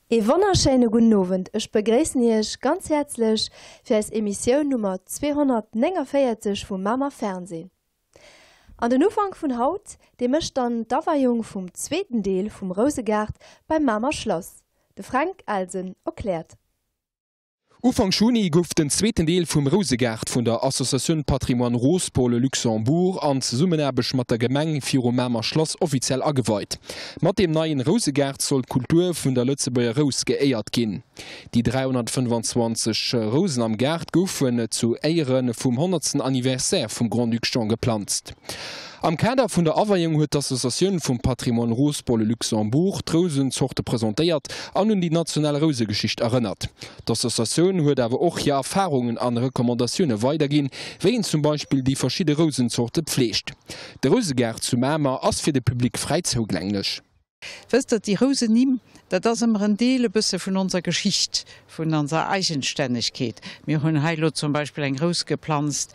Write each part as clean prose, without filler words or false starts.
Ee wonnerschéine gudden Owend, ech begréissen Iech ganz häerzlech fir eis Emissioun Nummer 249 vum Mamer Fernseh. An den Ufank vun haut, dee mécht dann d'Aweiung vum zweeten Deel vum Rousegaart beim Mamer Schlass. De Fränk Elsen erkläert. Ufank Juni gouf den zweeten Deel vum Rousegaart vun der Associatioun Patrimoine Rose pour le Luxembourg an Zesummenaarbecht mat der Gemeng virum Mamer Schlass offiziell ageweit. Mat deem neien Rousegaart soll d'Kultur vun der Lëtzebuerger Rous geéiert ginn. Déi 325 Rousen am Gaart goufen zu Éiere vum honnertsten Anniversaire vum Grand-Duc Jean geplanzt. Am Kader vun der Aweiung huet d'Associatioun vum Patrimoine Rose pour le Luxembourg d'Rousenzorte presentéiert an un déi national Rousegeschicht erënnert. D'Associatioun huet awer och hir Erfarungen an Recommandatioune weiderginn, wéi een zum Beispill déi verschidde Rousenzorte pfleegt. De Rousegaart zu Mamer ass fir de Public fräi zougänglech. Wësst Der, déi Rousenimm, dat ass ëmmer en Deel e bësse vun onser Geschicht, vun onser Eigenstännegkeet. Mir hunn hei elo zum Beispill eng Rous geplanzt,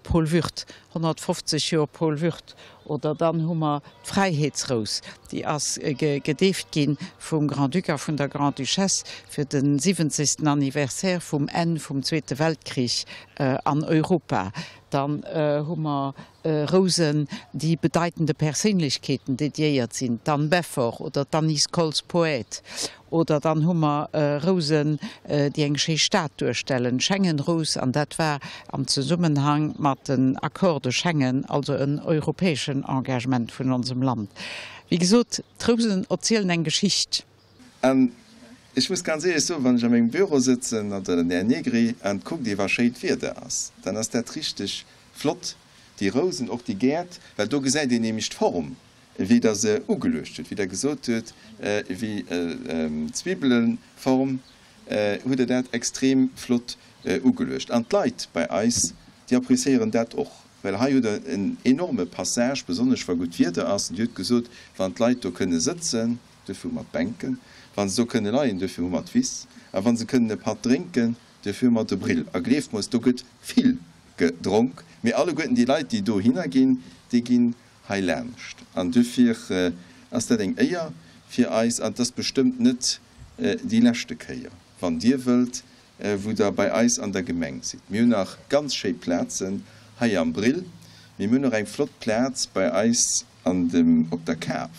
Paul Würth, 150 Joer Paul Würth. Oder dann hu mer d'Fräiheetsrous, déi ass gedeeft gi vum Grand-Duc a vun der Grande-Duchesse fir de siwwenzegsten Anniversaire vum Enn vum Zweete Weltkrich an Europa. Dann hu mer Rousen, déi bedeitende Perséinlechkeeten dediéiert sinn, d'Anne Beffort oder d'Anise Koltz-Poët. Oder dann hu mer Rousen, déi eng schéi Stad duerstellen, d'Schengen-Rous, an dat war am Zesummenhang mat den Accords de Schengen, also en europäeschen Engagement vun onsem Land. Wéi gesot, d'Rousen erzielen eng Geschicht. An ech muss ganz éierlech soen, wann ech a mengem Büro sëtzen oder den Här Negri an kuckt ee wa schéint Wieder ass, dann ass dat richteg flott, déi Rousen, och déi Gäert, well do gesäit een nämlech d'Form, wéi Der se ugeluecht hutt, wéi Der gesot hutt, wéi Zwibbeleform hutt Der dat extrem flott ugeluecht. An d'Leit bei eis, déi appréciéieren dat och, well hei hutt Der en enorme Passage, besonnesch wa gutt Wieder ass. An Dir hutt gesot, wann d'Leit do kënne sëtzen, duerfir hu mer d'Bänken, wa se do kënne leien, duerfir hu mer d'Wiss, a wa se kënnen e Patt drénken, duerfir hu mer de Brill. A gleeft mer, do gëtt vill gedronk, mee alleguerten déi Leit, déi dohinner ginn, déi ginn hei laanscht. An duerfir ass dat eng Éier fir eis. An et ass bestëmmt net déi leschte Kéier, wann Dir wëllt, wou Der bei eis an der Gemeng sidd. Mir hunn nach ganz schéi Plazen hei am Brill, mee mir hunn och eng flott Plaz bei eis an dem, op der Kap.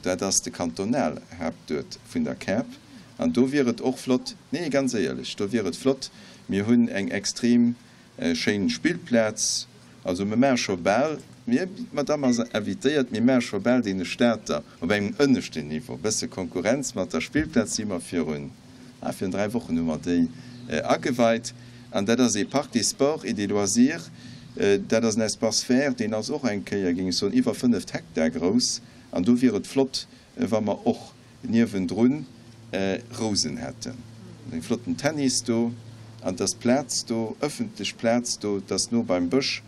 Dat ass de Kantonalhaaptuert vun der Kap. An do wier et och flott, nee, ganz éierlech, do wier et flott, mir hunn eng extrem schéin Spillplaz, also mir maache scho bal, mir, d'Madame ass invitéiert, mir maache scho bal deene Stater op engem ënneschten Niveau e bësse Konkurrenz mat der Spillplaz, déi mer virun, ah, virun 3 Wochen hu mer déi ageweit. An dat ass ee Parc des sports et des loisirs, dat ass en Espace vert, deen ass och eng Kéier, géing ech soen, iwwer 5 Hektar grouss. An do wier et flott, wa mer och niewendrun Rousen hätten. Eng flotten Tennis do, an et ass Plaz do, ëffentlech Plaz do, et ass no beim Bësch.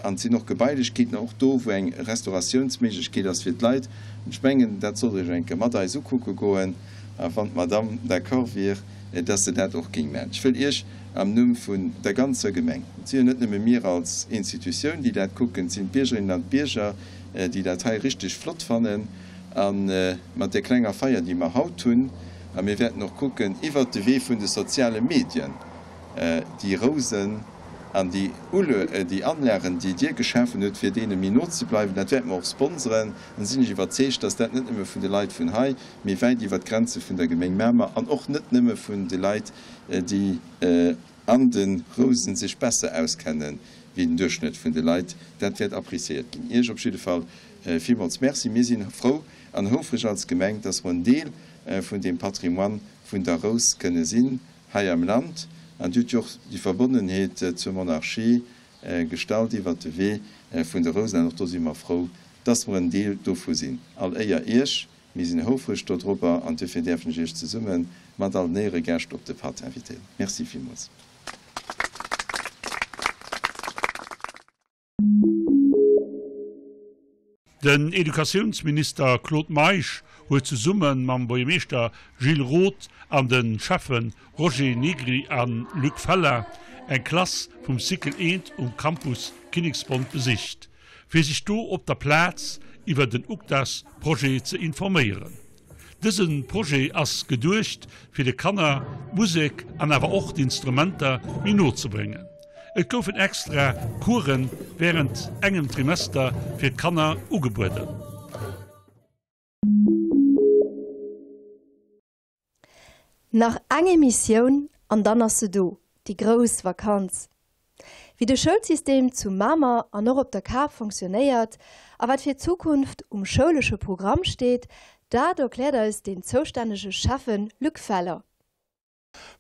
An et sinn och Gebailechkeeten och do, wou eng Restauratiounsméiglechkeet ass fir d'Leit. An ech mengen, dat sollt Der Iech eng Kéier mat eis ukucke goen, a wann d'Madamm d'accord wier, dass se dat och géing maachen. Ech wëll Iech am Numm vun der ganzer Gemeng, et si jo net nëmme mir als Institutioun, déi dat kucken, et sinn d'Biergerinnen an d'Bierger, déi dat hei richteg flott fannen, a mat där klenger Feier, déi mer haut hunn, a mir wäerten och kucken, iwwert de Wee vun de soziale Medien, déi Rousen an déi déi Anlagen, déi Dir geschafen hutt, fir deene méi no ze bleiwen, dat wäerte mer och sponseren. Dann sinn ech iwwerzeegt, dass dat net nëmme vun de Leit vun hei, mee wäit iwwert d'Grenze vun der Gemeng Mamer an och net nëmme vun de Leit, déi an de Rousen sech besser auskenne wéi den Duerchschnëtt vun de Leit, dat wäert appréciéiert ginn. Iech op jidde Fall villmools Merci. Mir si frou an houfreg als Gemeng, dass mer en Deel vun deem Patrimoine vun der Rous kënne sinn hei am Land. An Dir hutt jo och déi Verbonnenheet zur Monarchie gestallt iwwert de Wee vun de Rousen. An och do si mer frou, dass mer en Deel dovu sinn. All Éier Iech. Mir sinn houfreg dodrobber an duerfir däerfen ech Iech zesumme mat all den Éieregäscht op de Patt invitéieren. Merci villmools. Den Educatiounsminister Claude Meisch huet zesumme mam Buergermeeschter Gilles Roth an de Schäffe Roger Negri a Luc Feller eng Klass vum Cycle I um Campus Kinneksbond besicht, fir sech do op der Plaz iwwer den UGDAS-Projet ze informéieren. Dëse Projet ass geduecht fir de Kanner d'Musek an awer och d'Instrumenter méi no ze bréngen. Et goufen extra Coursen wärend engem Trimester fir d'Kanner ugebueden. Nach eng Emissioun an dann ass se do, déi grouss Vakanz. Wéi de Schoulsystem zu Mamer an och op der Kap fonctionnéiert a wat fir d'Zukunft um schoulesche Programm steet, dat erkläert eis deen zoustännege Schäffe Luc Feller.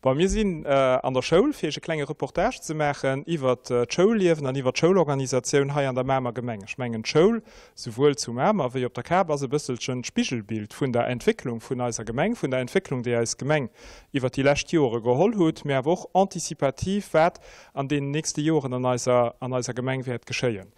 Bon, mir sinn an der Schoul, fir Iech e klenge Reportage ze maachen iwwert d'Schoulliewen an iwwert d'Schoulorganisatioun hei an der Mamer Gemeng. Ech mengen, d'Schoul, souwuel zu Mamer wéi op der Kap, ass e bësselchen d'Spigelbild vun der Entwécklung vun eiser Gemeng, vun der Entwécklung, déi eis Gemeng iwwert déi lescht Joere geholl hutt, mä awer och anticipativ, wat an deenen nächste Joren an eiser, an eiser Gemeng wäert geschéien.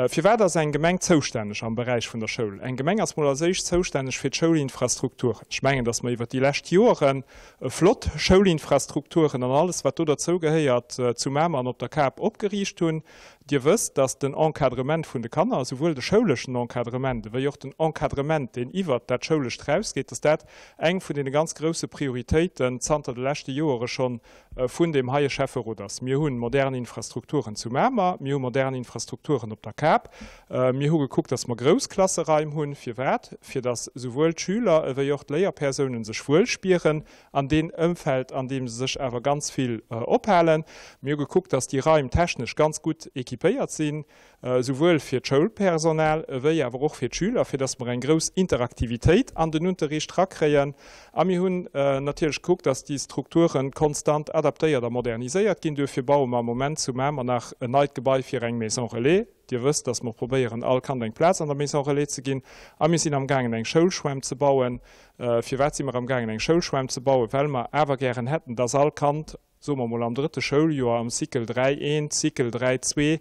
Firwat ass eng Gemeng zoustänneg am Beräich vun der Schoul? Eng Gemeng ass mol als éischt zoustänneg fir d'Schoulinfrastrukturen. Ech mengen, dass mer iwwert déi lescht Joere flott Schoulinfrastrukturen an alles, wat do derzou gehéiert, zu Mamer an op der Kap opgeriicht hunn. Dir wësst, dass den Encadrement vun de Kanner, esouwuel de schouleschen Encadrement ewéi och den Encadrement, deen iwwert dat Schoulescht erausgeet, dass dat eng vun deene ganz grouse Prioritéiten zanter de leschte Joere schonn vun deem heie Schäfferot ass. Mir hu modern Infrastrukturen zu Mamer, mir hu modern Infrastrukturen op der Kap. Mir hu gekuckt, dass mer grouss Klasseraim hunn. Firwat? Fir dass esouwuel d'Schüler ewéi och d'Léierpersounen sech wuel spieren an deem Ëmfeld, an deem se sech awer ganz vill ophalen. Mir hu gekuckt, dass déi Raim technesch ganz gutt équipéiert sinn. esouwuel fir d'Schoulpersonal ewéi awer och fir d'Schüler, fir dass mer eng grouss Interaktivitéit an den Unterricht rakréien. A mir hunn natierlech gekuckt, dass déi Strukture konstant adaptéiert a moderniséiert ginn. Duerfir baue mer am Moment zu Mamer nach en neit Gebai fir eng Maison relais. Dir wësst, dass mer probéieren, all Kand eng Plaz an der Maison relais ze ginn. A mir sinn amgaangen, eng Schoulschwämm ze bauen. Firwat si mer amgaangen, eng Schoulschwämm ze bauen? Well mer awer gären hätten, dass all Kand soe mer mol am drëtte Schouljoer, am Cycle 3 eent, Cycle 3 zwee,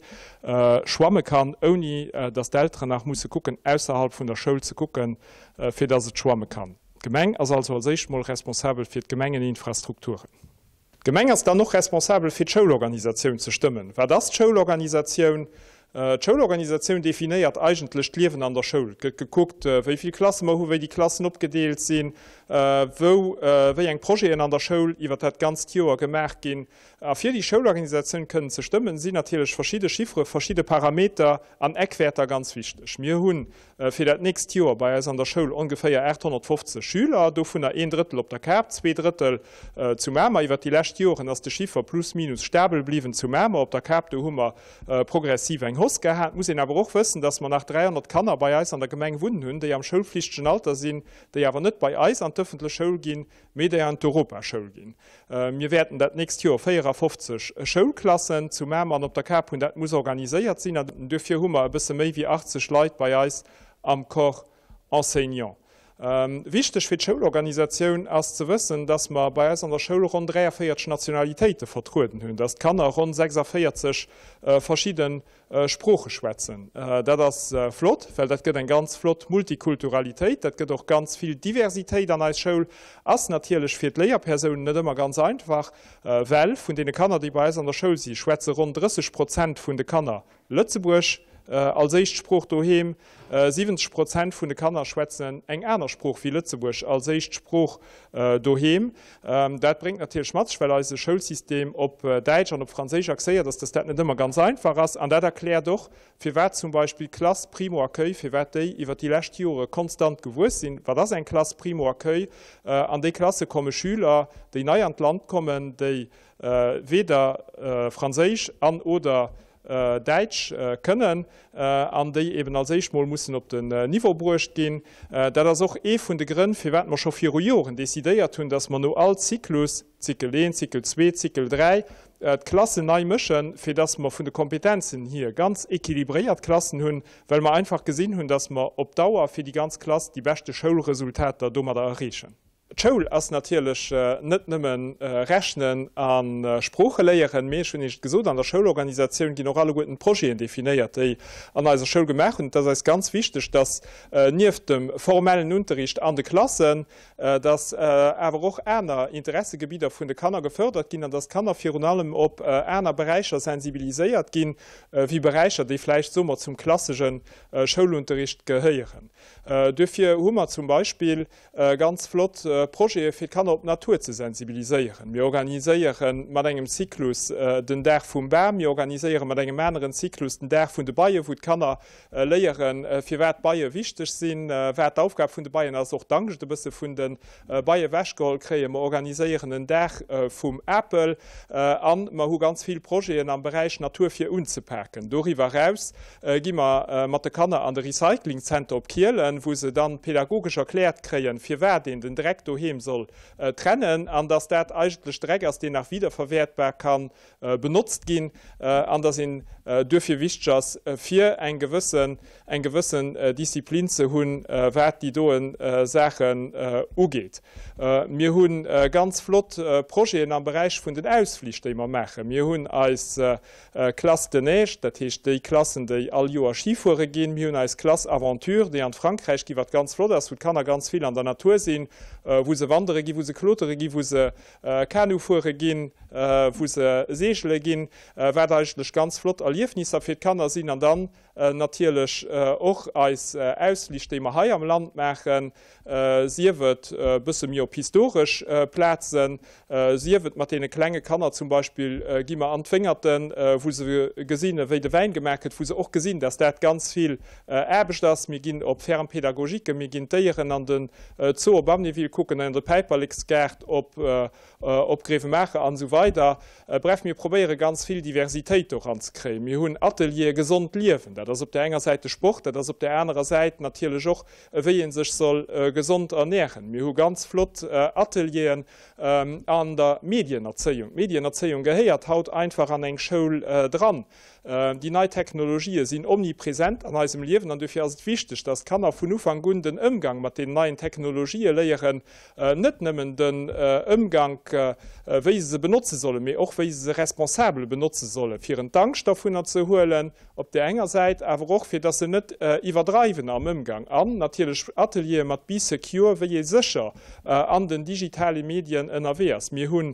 schwamme kann, ouni datt d'Elteren nach musse kucken, ausserhalb vun der Schoul ze kucken, fir datt et schwamme kann. D'Gemeng ass also als éischt mol responsabel fir d'Gemengeninfrastrukturen. D'Gemeng ass dann och responsabel fir d'Schoulorganisatioun ze stëmmen. Wat ass d'Schoulorganisatioun? D'Schoulorganisatioun definéiert eigentlech d'Liewen an der Schoul. Et gëtt gekuckt, wéi vill Klasse mer hunn, wéi déi Klassen opgedeelt sinn, wou wéi eng Projeten an der Schoul iwwer dat ganzt Joer gemaach ginn. A fir déi Schoulorganisatioun kënnen ze stëmmen, sinn natierlech verschidde Chiffere, verschidde Parameter an Eckwäerter ganz wichteg. Mir hu fir dat nächst Joer bei eis an der Schoul ongeféier 850 Schüler, dovunner een Drëttel op der Kap, zwee Drëttel zu Mamer. Iwwer déi lescht Joren ass de Chiffer plus minus stabel bliwwen zu Mamer. Op der Kap, do hu mer progressiv eng Hausse gehat. Et muss een awer och wëssen, dass mer nach 300 Kanner bei eis an der Gemeng wunnen hunn, déi am schoulflichtegen Alter sinn, déi awer net bei eis an d'ëffentlech Schoul ginn, mee déi an d'Europaschoul ginn. Mir wäerten dat nächst Joer 54 Schoulklassen zu Mamer an op der Kap hunn. Dat muss organiséiert sinn an duerfir hu mer e bësse méi wéi 80 Leit bei eis am Corps enseignant. Wichteg fir d'Schoulorganisatioun ass ze wëssen, dass mer bei eis an der Schoul ronn 43 Nationalitéite vertrueden hunn, dass d'Kanner ronn 46 verschidde Sprooche schwätzen. Dat ass flott, well dat gëtt eng ganz flott Multikulturalitéit, dat gëtt och ganz vill Diversitéit an eis Schoul. Ass natierlech fir d'Léierpersounen net ëmmer ganz einfach, well vun deene Kanner, déi bei eis an der Schoul si, schwätze ronn 30 Prozent vun de Kanner Lëtzebuerg als éischt Sprooch doheem. 70 Prozent vun de Kanner schwätzen eng aner Sprooch wéi Lëtzebuerg als éischt Sprooch doheem. Dat bréngt natierlech mat sech, well eise Schoulsystem op Däitsch an op Franséisch axéiert ass, dass dat net ëmmer ganz einfach ass. An dat erkläert och, firwat zum Beispill d'Classe Primo-Accueil, firwat déi iwwer déi lescht Jore konstant gewuess sinn. Wat ass eng Classe Primo-Accueil? An déi Klasse komme Schüler, déi nei an d'Land kommen, déi weder Franséisch an oder Däitsch kënnen an déi eben als éischt mol mussen op den Niveau bruecht ginn. Dat ass och ee vun de Grënn, firwat mer scho viru Joren decidéiert hunn, dass mer no all Zyklus, Zykel 1, Zykel 2, Zykel 3, d'Klassen nei mëschen, fir dass mer vun de Kompetenzen hier ganz équilibréiert Klassen hunn, well mer einfach gesinn hunn, dass mer op Dauer fir déi ganz Klass déi beschte Schoulresultater domadder erreechen. D'Schoul ass natierlech net nëmme Rechnen a Sprooche léieren, mee ech hunn Iech et gesot, an der Schoulorganisatioun ginn och alleguerten d'Projeten definéiert, déi an eiser Schoul gemaach hunn. Et ass eis ganz wichteg, dass nieft dem formellen Unterricht an de Klassen, dass awer och aner Interessegebidder vun de Kanner gefördert ginn an dass d'Kanner virun allem op aner Beräicher sensibiliséiert ginn, wéi Beräicher, déi vläicht, soe mer, zum klassesche Schoulunterricht gehéieren. Duerfir hu mer zum Beispill ganz flott Projete fir d'Kanner op d'Natur ze sensibiliséieren. Mir organiséiere mat engem Zyklus den Dag vum Bam, mir organiséiere mat engem aneren Zyklus den Dag vun de Beien, wou d'Kanner léieren, firwat d'Beie wichteg sinn, wat d'Aufgab vun de Beien ass, och d'Angscht e bësse vun de Beie wechgeholl kréien. Mer organiséieren en Dag vum Apel a mer hu ganz vill Projeten am Beräich Natur fir unzepaken. Doriwwer eraus gi mer mat de Kanner an de Recyclingzenter op Kielen, wou se dann pädagogesch erkläert kréien, firwat een den Dreck doheem soll trennen an dass dat eigentlech Dreck ass, deen nach wiederverwertbar ka benotzt ginn an dass een duerfir wichteg ass, fir eng gewëssen, eng gewëssen Disziplin ze hunn, wat déi doen Saachen ugeet. Mir hu ganz flott Projeten am Beräich vun den Ausflich, déi mer maachen. Mir hunn eis Classe de neige, dat heescht déi Klassen, déi all Joer Ski fuere ginn. Mir hunn eis Classe Aventure, déi an d'Frankräich gi, wat ganz flott ass, wou d'Kanner ganz vill an der Natur sinn, wou se wandere ginn, wou se klotere ginn, wou se Kanu fuere ginn, wou se seegele ginn, wat eigentlech ganz flott Erliefnisser fir d'Kanner sinn. An dann natierlech och eis Ausflich, déi mer hei am Land maachen, sief et e bësse méi op historesch Plazen, sief et mat deene klenge Kanner zum Beispill gi mer an d'Wéngerten, wou se gesinn, wéi de Wäin gemaach gëtt, wou se och gesinn, dass dat ganz vill Aarbecht ass. Mir ginn op Ferme pédagogique, mir ginn d'Déieren an den Zoo op Amnéville kucken, an de Päiperleksgaart op op Grevenmacher an esou weider. Bref, mir probéiere ganz vill Diversitéit do eranzekréien. Mir hunn Ateliere Gesond Liewen, dat ass op där enger Säit de Sport, dat ass op där anerer Säit natierlech och, wéi ee sech soll gesond ernären. Mir hu ganz flott Atelieren an der Medienerzéiung. D'Medienerzéiung gehéiert haut einfach an eng Schoul dran. Déi nei Technologië sinn omnipresent an eisem Liewen an dofir ass et wichteg, dass d'Kanner vun Ufank un den Ëmgang mat deenen neien Technologië léieren, net nëmmen den Ëmgank, wéi se se benotze sollen, mee och wéi se se responsabel benotze sollen, fir en d'Angscht dervunner ze huelen op där enger Säit, awer och fir dass se net iwwerdreiwen am Ëmgang. An natierlech Ateliere mat Bee Secure, wéi ee sécher an den digitale Medien ënnerwee ass. Mir hu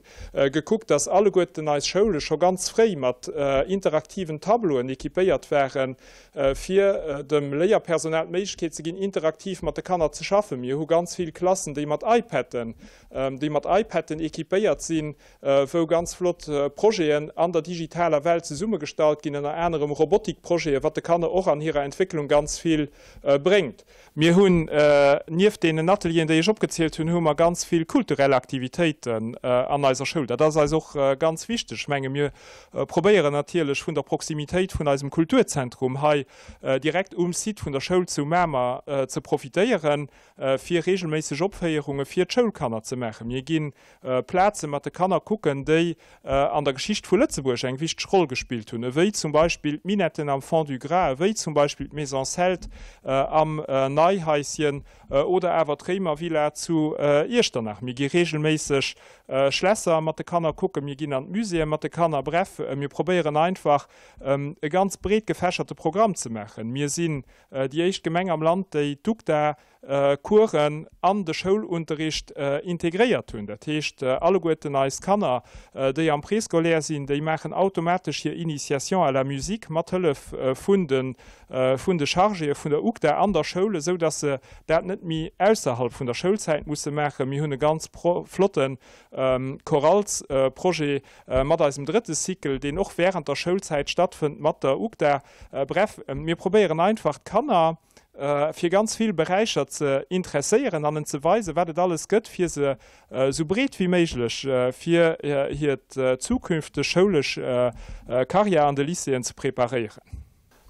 gekuckt, dass alleguerten eis Schoule scho ganz fréi mat interaktiven Tableauen équipéiert waren, fir dem Léierpersonal d'Méiglechkeet ze ginn, interaktiv mat de Kanner ze schaffen. Mir hu ganz vill Klassen, déi mat iPaden, déi mat iPaden équipéiert sinn, wou ganz flott Projeten an der digitaler Welt zesummegestallt ginn, ënner anerem Robotikprojeten, wat de Kanner och an hirer Entwécklung ganz vill bréngt. Mir hunn, nieft deenen Atelieren, déi ech opgezielt hunn, hu mer ganz vill kulturell Aktivitéiten an eiser Schoul. Dat ass eis och ganz wichteg. Ech menge mir probéieren natierlech vun der Proximitéit vun eisem Kulturzentrum hei direkt um Site vun der Schoul zu Mamer ze profitéieren, fir regelméisseg Opféierunge fir d'Schoulkanner ze maachen. Mir gi Plaze mat de Kanner kucken, déi an der Geschicht vu Lëtzebuerg eng wichteg Roll gespillt hunn, ewéi zum Beispill d'Minetten am Fond-du-Gras, ewéi zum Beispill d'Maison Celte am Neihaischen oder awer d'Réimervilla zu Iechternach. Mir gi reegelméisseg Schlässer mat de Kanner kucken, mir ginn an d'Muséeë mat de Kanner, bref, mir probéieren einfach e ganz breet gefächerte Programm ze maachen. Mir sinn déi éischt Gemeng am Land, déi d'UGDA Coursen an de Schoulunterricht integréiert hunn. Dat heescht, alleguerten eis Kanner, déi am Préscolaire sinn, déi maachen automatesch hir Initiation à la musique mat Hëllef vun de vun de Chargéë vun der UGDA an der Schoul, esou dass se dat net méi ausserhalb vun der Schoulzäit musse maachen. Mir hunn e ganz flotte Choralsprojet mat eisem drëtte Cycle, deen och während der Schoulzäit stattfënnt mat der UGDA. Bref, mir probéieren einfach d'Kanner, fir ganz vill Beräicher ze interesséieren an en ze weisen, wat et alles gëtt, fir se esou breet wéi méiglech fir hir zukünfteg schoulesch Karriär an de Lycéeën ze preparéieren.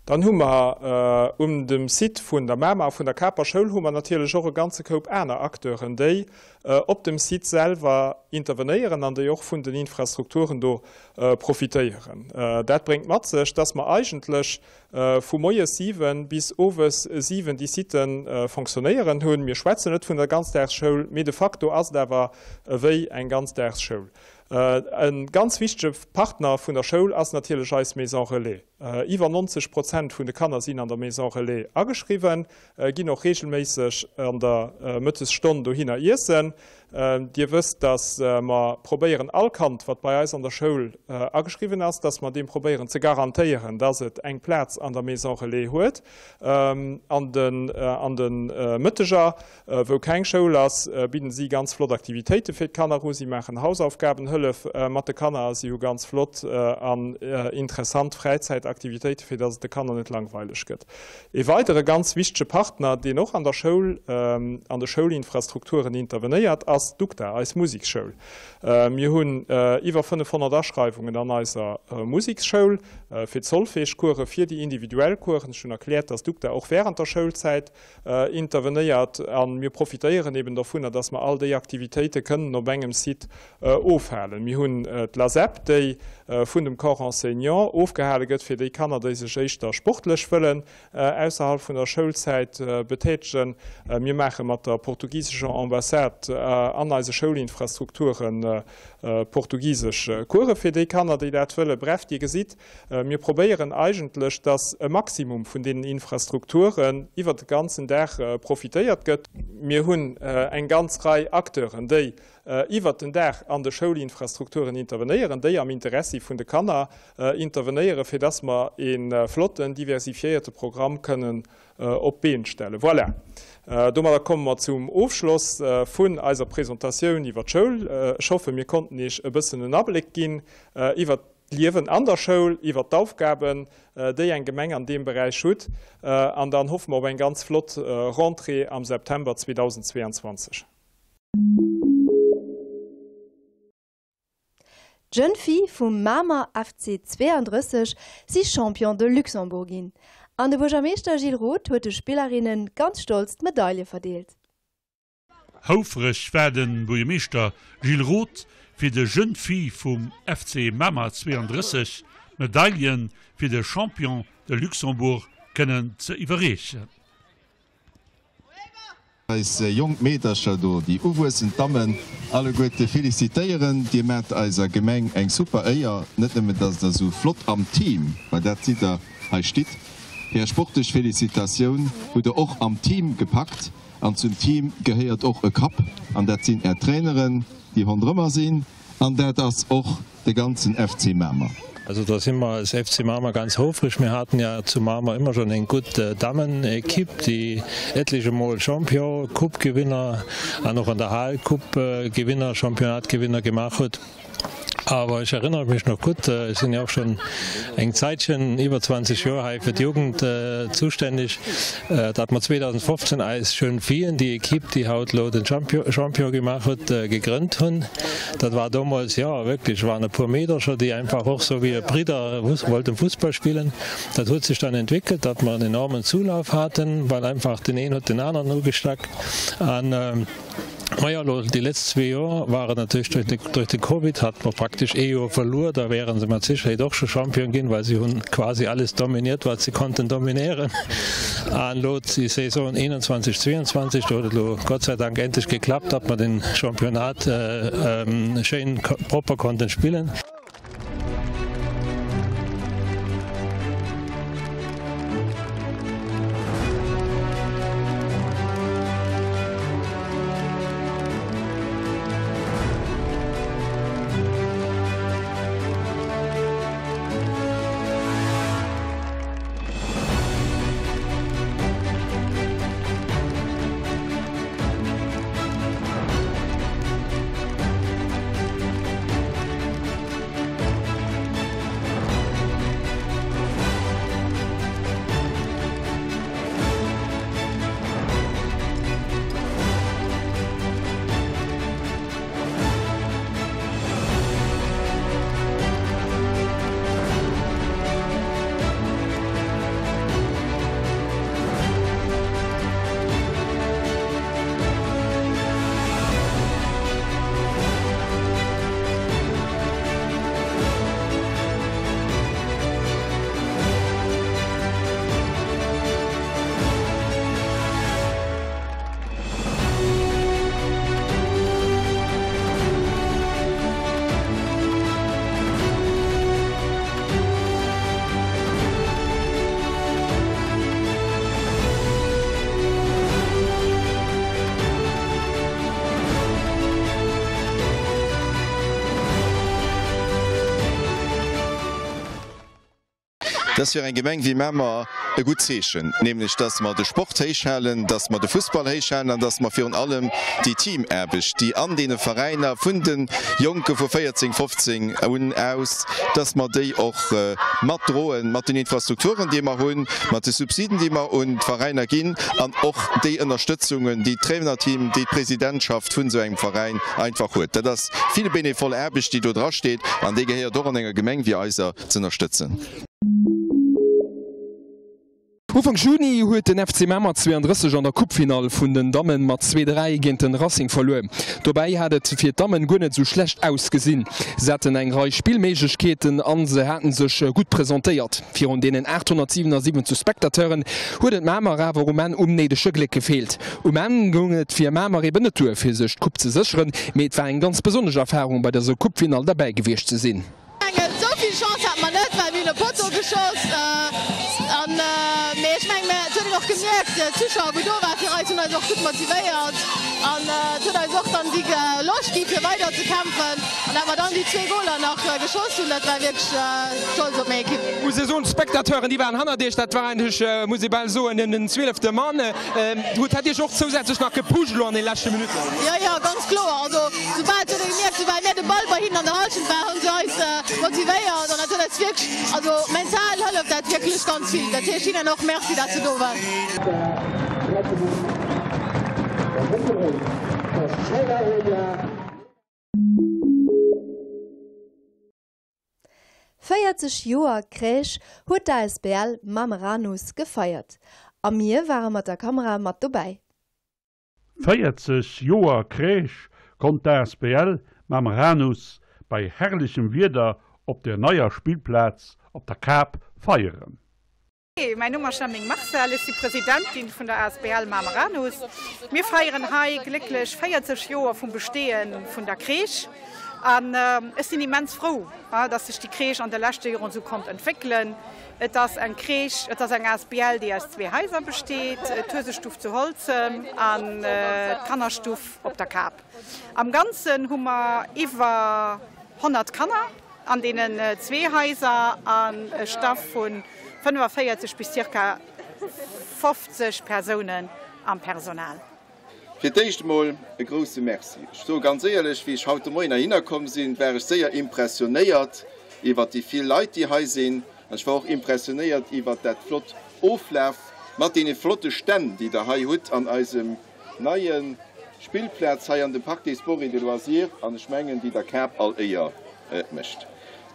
Dann hu mer um dem Site vun der Mamer a vun der Caper Schoul hu mer natierlech och e ganze Koup aner Acteuren, déi op dem Site selwer intervenéieren an déi och vun den Infrastrukturen do profitéieren. Dat bréngt mat sech, dass mer eigentlech vu moies 7 bis owes 7 déi Sitë fonctionnéieren hunn. Mir schwätzen net vun der Ganzdagsschoul, mee de facto ass et awer ewéi eng Ganzdagsschoul. E ganz wichtege Partner vun der Schoul ass natierlech eis Maison Relais. Iwwer 90 Prozent vun de Kanner sinn an der Maison Relais ageschriwwen, ginn och reegelméisseg an der Mëttesstonn dohinner iessen. Dir wësst, dass mer probéieren, all Kand, wat bei eis an der Schoul ageschriwwen ass, dass mer deem probéieren ze garantéieren, dass et eng Plaz an der Maison Relais huet. An de Mëtteger Wou keng Schoul ass, bidden si ganz flott Aktivitéite fir d'Kanner u. Si maachen Hausaufgabenhëllef mat de Kanner a si hu ganz flott an interessant Fräizäitaktivitéite fir dass et de Kanner net langweileg gëtt. Ee weidere ganz wichtege Partner, deen och an der Schoul, an de Schoulinfrastrukturen intervenéiert, ass d'UGDA, eis Musiksschoul. Mir hunn iwwer 500 Aschreiwungen an eiser Musiksschoul fir d'Solfège-Coursen, fir déi individuell Coursen. Ech hunn erkläert, dass d'UGDA och während der Schoulzäit intervenéiert a mir profitéieren eben dovunner, dass mer all déi Aktivitéite kënnen op engem Site ofhalen. Mir hunn d'LASEP, déi vun dem Corps enseignant ofgehale gëtt fir déi Kanner, déi sech éischter sportlech wëllen ausserhalb vun der Schoulzäit betätegen. Mir maache mat der portugisescher Ambassade an eise Schoulinfrastrukture portugisesch Course fir déi Kanner, déi dat wëllen. Bref, Dir gesitt, Mir probéieren eigentlech, dass e Maximum vun deenen Infrastrukturen iwwert de ganzen Dag profitéiert gëtt. Mir hunn eng ganz Rei Acteuren, déi iwwert den Dag an de Schoulinfrastrukturen intervenéieren, déi am Interessi vun de Kanner intervenéieren, fir dass mer e flotten, diversifiéierte Programm kënnen op d'Been stellen. Voilà, domadder komme mer zum Ofschloss vun eiser Presentatioun iwwert d'Schoul. Ech hoffen, mir konnten Iech e bëssen en Abléck ginn iwwert d'Liewen an der Schoul, iwwert d'Aufgaben, déi eng Gemeng an deem Beräich hutt. An dann hoffe mer op eng ganz flott Rentrée am September 2022. D'Jeunes Filles vum Mamer FC 32 si Champion de Luxembourg ginn an de Buergermeeschter Gilles Roth huet de Spillerinne ganz stolz d'Medaile verdeelt. Houfreg war de Buergermeeschter Gilles Roth fir de Jeunes Filles vum FC Mamer 32 d'Medaillen fir de Champion de Luxembourg kënnen ze iwwerreechen. Eis jonk Meedercher do, déi uwuessend Dammen alleguerte felicitéieren. Dir maacht eiser Gemeng eng super Éier, net nëmmen dass der esou flott am Team, well dat sidd der, hei stitt. Är sportlech Felicitatioun hutt der och am Team gepackt. An zum Team gehéiert och e Kapp, an dat sinn Är Traineren, déi ronderëmmer sinn, an dat ass och de ganzen FC Mamer. Also da si mer als FC Mamer ganz houfreg. Mir haten ja zu Mamer ëmmer schon eng gutt Dammenequipe, déi etliche Mol Champion, Coupe-Gewinner an och an der Hal Coupe-Gewinner, Championnat-Gewinner gemaach huet. Aber ich erinnere mich noch gut, ech sinn jo och schon eng Zäitchen, iwwer 20 Joer hei fir d'Jugend zuständig, datt mer 2015 eis Jeunes Filles, déi Equipe, déi haut elo den Champion gemaach huet, gegrënnt hunn. Dat war domols, jo wierklech, waren e puer Meedercher, déi einfach och sou wéi hir Bridder wollten Fussball spillen. Dat huet sech dann entwéckelt, datt mer en enormen Zulauf haten, well einfach den een huet den aneren ugestackt an, Majo, elo déi letzt zwee Joer war et natierlech duerch de duerch de Covid hat mer praktesch ee Joer verluer. Da wären se mat Sécherheet och scho Champion ginn, well si hunn quasi alles dominiert, wat se konnten dominieren. An elo déi Saison 21, 22, do huet et elo Gott sei Dank endlech geklappt, datt mer den Championnat schéin propper konnten spillen. Dat ass fir eng Gemeng wéi Mamer e gutt Zeechen, nämlech dass mer de Sport héich halen, dass mer de Fussball héich halen an dass mer virun allem déi Teamaarbecht, déi an deene Veräiner vun de Jonke vu 14, 15 un aus, dass mer déi och matdroen, mat den Infrastrukturen, déi mer hunn, mat de Subsiden, déi mer un d'Veräiner ginn an och déi Ënnerstëtzungen, déi d'Trainerteam, déi d'Presidentschaft vun esou engem Veräin einfach huet. Dat ass vill bénévole Aarbecht, déi do drasteet an déi gehéiert och an enger Gemeng wéi eiser z'ënnerstëtzen. Ufank Juni huet den FC Mamer 32 an der Coupefinall vun den Dammen mat 2, 3 géint den Racing verluer. Dobäi hat et fir d'Dammen guer net esou schlecht ausgesinn. Se haten eng Rei Spillméiglechkeeten an se haten sech gutt presentéiert. Virun deenen 877 Spectateuren huet et Mamer awer um Enn um néidege Gléck gefeelt. Um Enn goung et fir Mamer eben net duer fir sech d'Coupe ze sécheren, mee et war eng ganz besonnesch Erfarung bei dëser Coupefinall derbäi gewiescht ze sinn. Esou vill Chance hate mer net, well mir hunn e Potto geschoss an mee ech mengen et huet een och gemierkt, d'Zuschauer wou do waren fir eis hunn eis och gutt motivéiert an et huet eis och dann déi Loscht gi fir weider ze kämpfen an dat mer dann déi zwee Goler nach geschoss hunn, dat war wierklech stolz op meng Ekipp. Muss ee soen, d'Spectateuren déi waren hannert iech, dat war eigentlech, muss ee bal soen, den zwielefte Mann. Hutt hat iech och zousätzlech nach gepusht elo an den leschte Minutten? Jo, jo, ganz kloer. Also soubal et huet ee gemierkt, soubal mir de Ball bei hinnen an der Hallschent war, hunn se eis motivéiert an dat huet eis wierklech, also mental hëlleft dat wierklech ganz vill. Dat heescht hinnen och Merci, dat se do waren. 40 Joer Crèche huet d'ASBL Mameranus gefeiert a mir ware mat der Kamera mat dobäi. 40 Joer Crèche konnt d'ASBL Mameranus bei herrlechem Wieder op der neier Spillplaz op der Kap feieren. Mäin Numm ass Jenneng Marcel, ech si Presidentin vun der asbl Mameranus. Mir feieren hei glécklech 40 Joer vum Besteeë vun der Crèche an ech sinn immens frou, dass sech déi Crèche an de leschte Joren esou konnt entwéckelen. Et ass eng Crèche, et ass eng asbl, déi aus zwee Haiser besteet, d'Huesestuff zu Holzem an d'Kannerstuff op der Kap. Am Ganzen hu mer iwwer 100 Kanner. An deenen zwee Haiser an e Staff vu 45 bis ca. 50 Persounen am Personal. Fir d'éischt emol e grousse Merci. Ech soe ganz éierlech, wéi ech haut de Moien heihinner komm sinn, war ech séier impressionéiert iwwert déi vill Leit, déi hei sinn. An ech war och impressionéiert iwwert dat flott Oflaf mat deene flotte Stänn, déi Der hei hutt an eisem neie Spillplaz hei an dem Parc des Sports et des Loisirs, an ech mengen, déi der Kap all Éier mécht.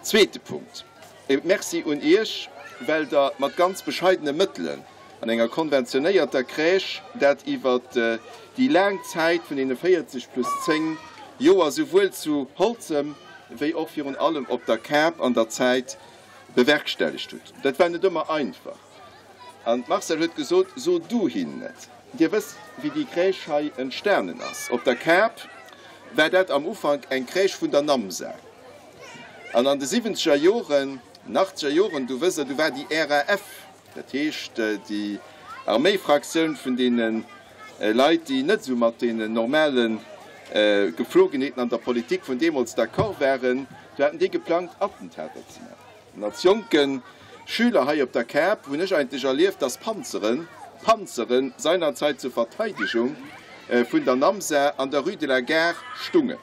Zweete Punkt, E Merci un Iech, well Der mat ganz bescheidene Mëttelen an enger konventionéierter Crèche dat iwwert déi laang Zäit vun deene 40 plus 10 Joer souwuel zu Holzem wéi och virun allem op der Kap an der Zäit bewerkstellegt hutt. Dat war net ëmmer einfach. An d'Marcelle huet gesot, So du hinnen et. Dir wësst, wéi déi Crèche hei entstanen ass. Op der Kap war dat am Ufank eng Crèche vun der NAMSA. An an de siwwenzeger Joren, den achtzeger Joren, du wësst Der, du war déi RAF, dat heescht déi Arméifraktioun vun deene Leit, déi net esou mat deenen normale Gepflogenheeten an der Politik vun deemools d'accord waren, du haten déi geplangt, Attentater ze maachen. An als jonke Schüler hei op der Kap hunn ech eigentlech erlieft, dass Panzeren, Panzeren seinerzeit zur Verteidigung vun der Namsa an der Rue de la Gare stungen.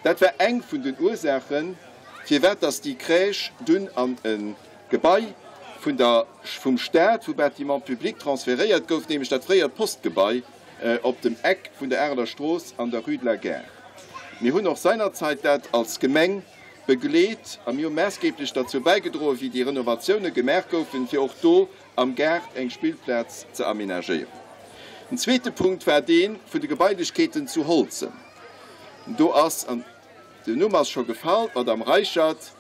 Dat war eng vun den Ursaachen, firwat dass déi Crèche dunn an e Gebai vun der, vum Staat, vu Bâtiments publics transferéiert gouf, nämlech dat fréiert Postgebai op dem Eck vun der Areler Strooss an der Rue de la Gare. Mir hunn och seinerzeit dat als Gemeng begleet a mir hu maassgeeblech derzou bäigedroen, wéi déi Renovatioune gemaach goufen, fir och do am Gaart eng Spillplaz ze amenagéieren. Den zweete Punkt war dee vun de Gebailechkeeten zu Holzem. Do ass, an den Numm ass scho gefall, d'Madame Reichert,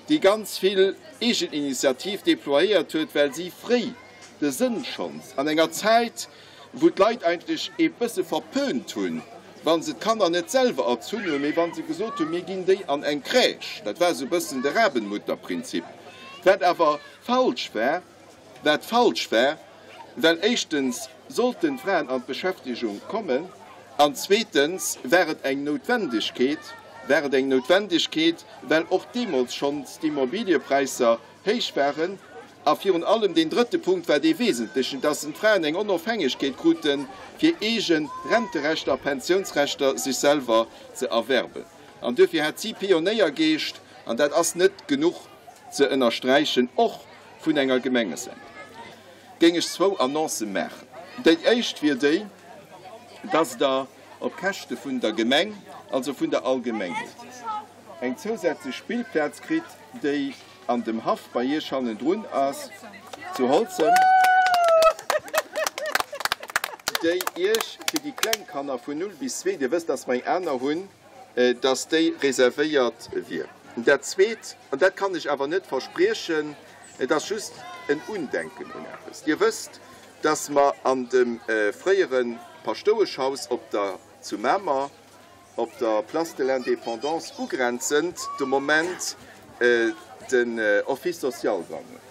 déi ganz vill Eegeninitiativ déployéiert huet, well si fréi de Sënn schonns an enger Zäit, wou d'Leit eigentlech ee bësse verpönt hunn, wa se d'Kanner net selwer erzunn hunn, mee wa se gesot hunn, mir ginn déi an eng Crèche, dat war esou e bëssen de Rabenmutterprinzip, wat awer falsch war, wat falsch war, well éischtens sollten d'Fraen an d'Beschäftegung kommen an zweetens war et eng Noutwendegkeet, war et eng Noutwendegkeet, well och deemools schonns d'Immobiliëpräisser héich waren. A virun allem deen drëtte Punkt war dee wesentlechen, dass d'Fraen eng Onofhängegkeet kruten, fir eege Renterechter a Pensiounsrechter sech selwer ze erwerben. An duerfir hat si Pionéiergeescht, an dat ass net genuch ze ënnersträichen, och vun enger Gemengesäit. Géing ech zwou Annoncë maachen. Déi éischt wier déi, dass Der op Käschte vun der Gemeng, also vun der Allgemengheet, eng zousätzlech Spillplaz kritt, déi an dem Haff bei Iech hannendrun ass, zu Holzem, déi Iech fir déi kleng Kanner vun 0 bis 2, Dir wësst, dass mer eng aner hunn, dass déi reservéiert wier. Dat Zweet, an dat kann ech awer net verspriechen, et ass just en Undenken un eppes, Dir wësst, dass mer an dem fréiere Paschtoueschhaus op der zu Mamer, op der Place de l'Indépendance ugrenzend, de Moment den Office social dran hunn.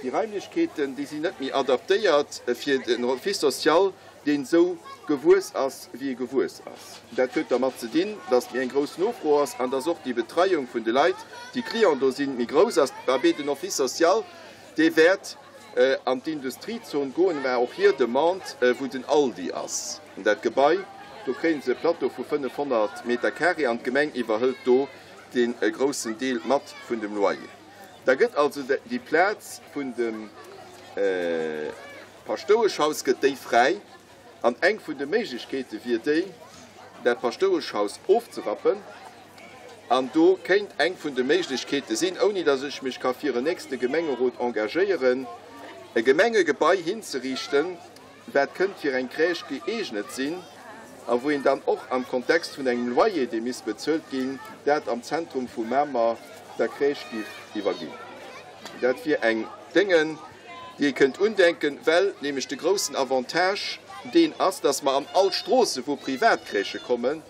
Déi Raimlechkeeten, déi sinn net méi adaptéiert fir den Office social, deen esou gewuess ass, wéi e gewuess ass. Dat huet dermat ze dinn, dass méi eng grouss Nofro ass an dass och déi Betreiung vun de Leit, déi Client do sinn, méi grouss ass. Abee, den Office social, dee wäert an d'Industriezon goen, war och hir Demande, wou den Aldi ass, dat Gebai. Do kréie se e Plateau vu 500 Meter carré an d'Gemeng iwwerhëlt do dee groussen Deel mat vun dem Loyer. Da gëtt also déi Plaz vun dem Paschtoueschhaus gëtt déi fräi. An eng vun de Méiglechkeete wier déi, dat Paschtoueschhaus ofzerappen. An do kéint eng vun de Méiglechkeete sinn, ouni datt ech mech ka fir en nächste Gemengerot engagéieren, e Gemengegebai hinzeriichten, wat kënnt fir eng Crèche gëeegnet sinn a wou een dann och am Kontext vun engem Loyer, dee misst bezuelt ginn, dat am Zentrum vu Mamer der Crèche giff iwwerginn. Dat wier eng Dénge, déi ee kënnt undenken, well nämlech de groussen Avantage deen ass, dass mer an all Stroosse wou Privatcrèchë kommen,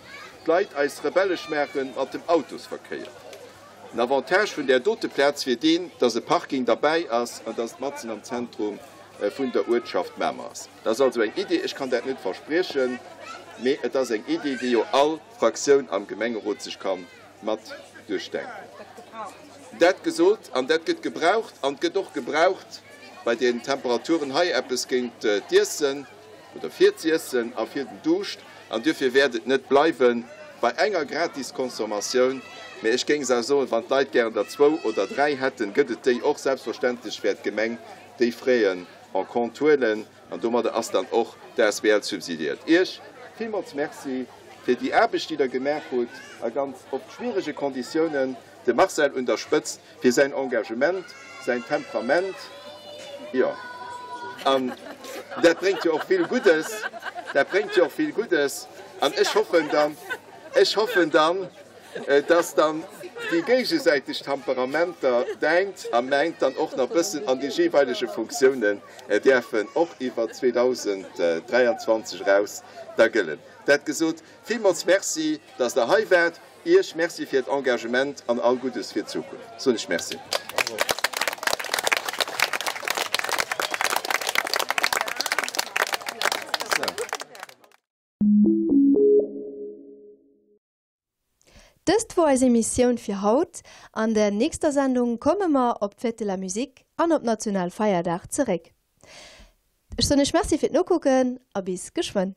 d'Leit eis rebellesch maache mat dem Autosverkéier. Den Avantage vun där dote Plaz wier deen, dass e Parking derbäi ass an dass et matzen am Zentrum vun der Uertschaft Mamer ass. Dat ass also eng Idee, ech kann dat net verspriechen, mee et ass eng Idee, déi jo all Fraktioun am Gemengerot sech ka mat duerchdenken. Dat gesot, an dat gëtt gebraucht, an et gëtt och gebraucht bei den Temperaturen hei eppes géint d'Iessen, oder fir z'iessen a fir den Duuscht, an duerfir wäert et net bleiwe bei enger gratis Consommatioun, mä ech géing esou soen, wann d'Leit gären der zwou oder dräi hätten, gëtt et déi och. Selbstverständlech wäert d'Gemeng déi Fräen en compte huelen, an domadder ass dann och d'ASBL subsidiéiert. Iech villmools Merci fir déi Aarbecht, déi Der gemaach hutt a ganz oft schwierege Konditiounen, de Marcel un der Spëtzt, fir säin Engagement, säin Temperament, jo, an dat bréngt jo och vill Guddes, dat bréngt jo och vill Guddes. An ech hoffen dann, ech hoffen dann, dass dann déi géigesäiteg Temperamenter, däint a mäint, dann och nach bëssen an de jeeweilege Funktiounen däerfen och iwwer 2023 eraus da gëllen. Dat gesot, villmools Merci, dass Der hei waart. Iech Merci fir d'Engagement an all Guddes fir d'Zukunft. Soen ech Merci. Dëst wor eis Emissioun fir haut. An der nächster Sendung komme mer op d'Fête de la Musique an op Nationalfeierdag zeréck. Ech soen iech Merci fir d'Nokucken a bis geschwënn.